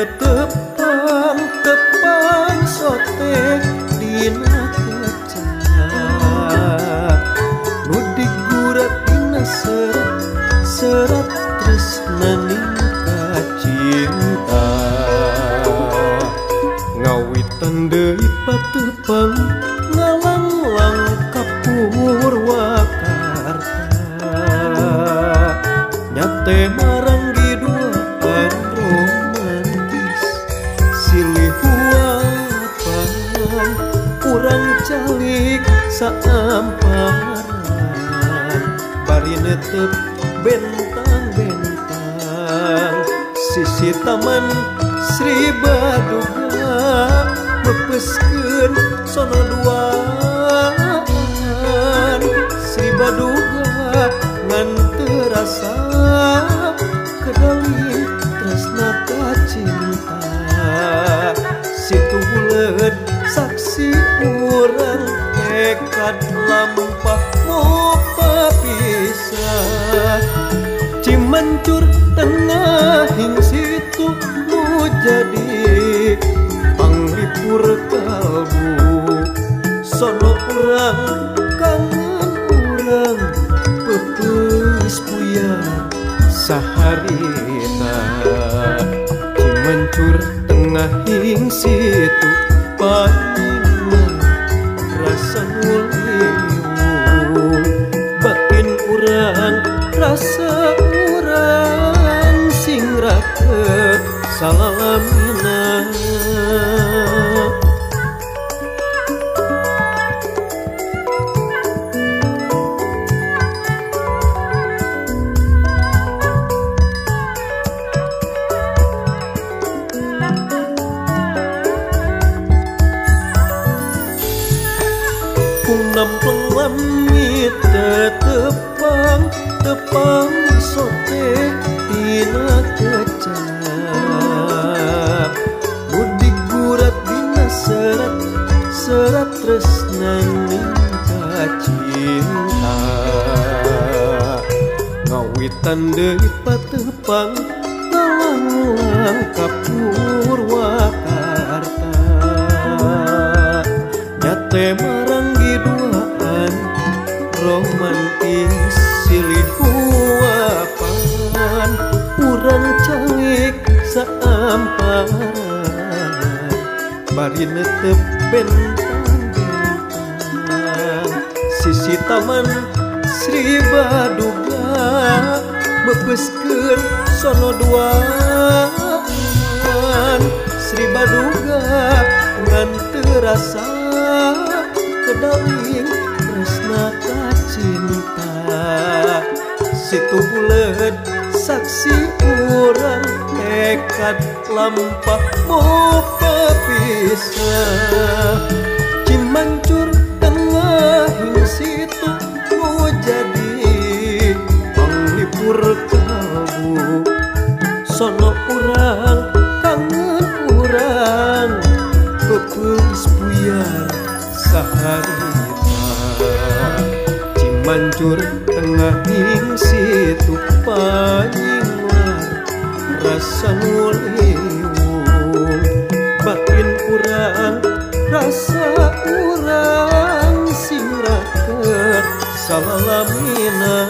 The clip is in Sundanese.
Tetepang tepang sote dina kecap nu digurat dina serat serat tresnaning kacinta. Ngawitan deui patepang ngalanglang ka Purwakarta nyate maranggi duaan romantis silih huapan urang calik saamparan bari netep bentang-bentang sisi Taman Sri Baduga mepeskeun sono duaan Sri Baduga ngan teu rasa kedaling tresna kacinta. Situ buleud saksi urang tekad lampah mopapisah Cimancur tengahing situ nu jadi panglipur kalbu sono urang kangen urang peupeus buyar saharita. Cimancur tengahing situ panyinglar rasa nguliwung batin urang rasa urang sing raket salalamina. Nampleng lami tetepang tepang sote dina kecap nu digurat dina serat serat tresnaning kacinta. Ngawitan deui patepang ngalanglang ka Purwakarta nyate maranggi duaan romantis silih huapan urang calik saamparan bari netep bentang-bentang sisi Taman Sri Baduga mepeskeun sono duaan Sri Baduga ngan teu rasa kedaling tresna kacinta. Situ buleud saksi urang tekad lampah mopapisah Cimancur tengahing situ nu jadi panglipur kalbu sono urang kangen urang peupeus buyar saharita. Cimancur tengahing situ panyinglar rasa nguliwung batin urang rasa urang sing raket salalamina.